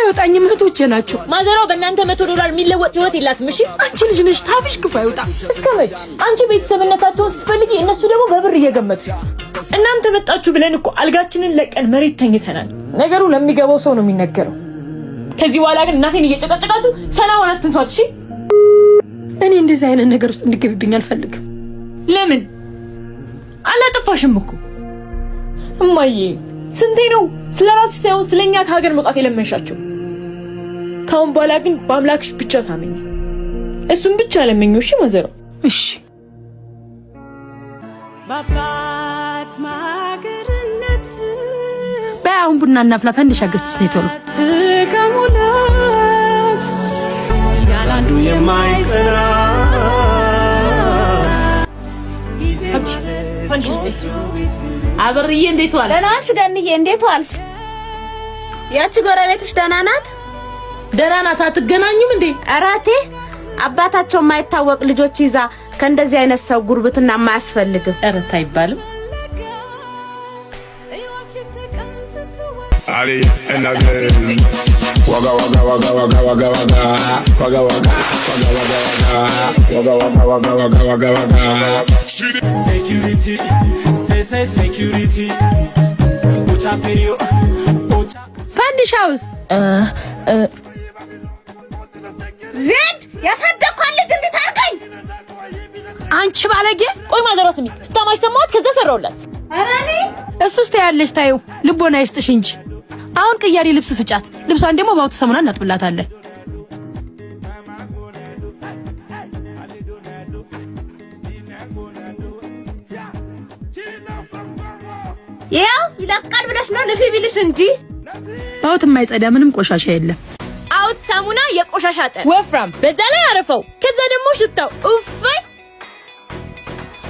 አይወጣኝም፣ እህቶቼ ናቸው። ማዘሯ በእናንተ 100 ዶላር የሚለወጥ ህይወት የላትም። እሺ። አንቺ ልጅ ነሽ፣ ታፍሽ ክፉ አይወጣ። እስከ መች አንቺ ቤተሰብነታቸውን ስትፈልጊ እነሱ ደግሞ በብር እየገመቱ። እናንተ መጣችሁ ብለን እኮ አልጋችንን ለቀን መሬት ተኝተናል። ነገሩ ለሚገባው ሰው ነው የሚነገረው። ከዚህ በኋላ ግን እናቴን እየጨቀጨቃችሁ ሰላሟን አትንሷት። እሺ። እኔ እንደዚህ አይነት ነገር ውስጥ እንድገቢብኝ አልፈልግም። ለምን? አላጠፋሽም እኮ እማዬ። ስንቴ ነው ስለ ራስሽ ሳይሆን ስለኛ ከሀገር መውጣት የለመንሻቸው? ከአሁን በኋላ ግን በአምላክሽ ብቻ ታመኝ። እሱን ብቻ ለመኘው። እሺ ማዘሯ? እሺ። በአባት ማገርነት። በይ አሁን ቡና እናፍላ። ፈንዲሻ ገዝተሽ ነይ ቶሎ። ከሙላት ያላንዱ የማይጸና። አበርዬ፣ እንዴት ዋልሽ? ደህና ዋልሽ ገንዬ፣ እንዴት ዋልሽ? ያቺ ጎረቤትሽ ደህና ናት? ደህና ናት። አትገናኙም እንዴ? እራቴ አባታቸው የማይታወቅ ልጆች ይዛ ከእንደዚህ አይነት ሰው ጉርብትና አያስፈልግም። ኧረ አይባልም። Ali and again. Wagga wagga wagga wagga wagga wagga wagga wagga wagga wagga wagga wagga wagga wagga wagga wagga. Security, say say security. Ocha period, ocha. ፈንዲሻውስ? ዜድ፣ ያሳደግኳት ልጅ እንዴት አድርገኝ! አንቺ ባለጌ! ቆይ ማዘሯ ስሚ፣ ስታማሽ ሰማኋት፣ ከዛ ሰራውላት። ኧረ እኔ እሱስ ታያለሽ፣ ታየው ልቦና ይስጥሽ እንጂ። አሁን ቅያሪ ልብስ ስጫት። ልብሷን ደግሞ በአውቶ ሳሙና እናጥብላታለን። ይኸው ይለቃል ብለሽ ነው ልፊ ቢልሽ እንጂ። በአውት የማይጸዳ ምንም ቆሻሻ የለም። አውት ሳሙና የቆሻሻ ጠን ወፍራም፣ በዛ ላይ አረፈው። ከዛ ደግሞ ሽታው ኡፍ!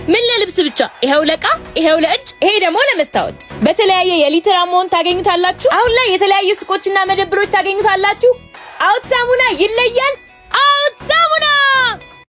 ምን ለልብስ ብቻ፣ ይሄው ለቃ፣ ይሄው ለእጅ፣ ይሄ ደግሞ ለመስታወት። በተለያየ የሊትር amount ታገኙታላችሁ። አሁን ላይ የተለያዩ ሱቆችና መደብሮች ታገኙታላችሁ። አውት ሳሙና ይለያል። አውት ሳሙና።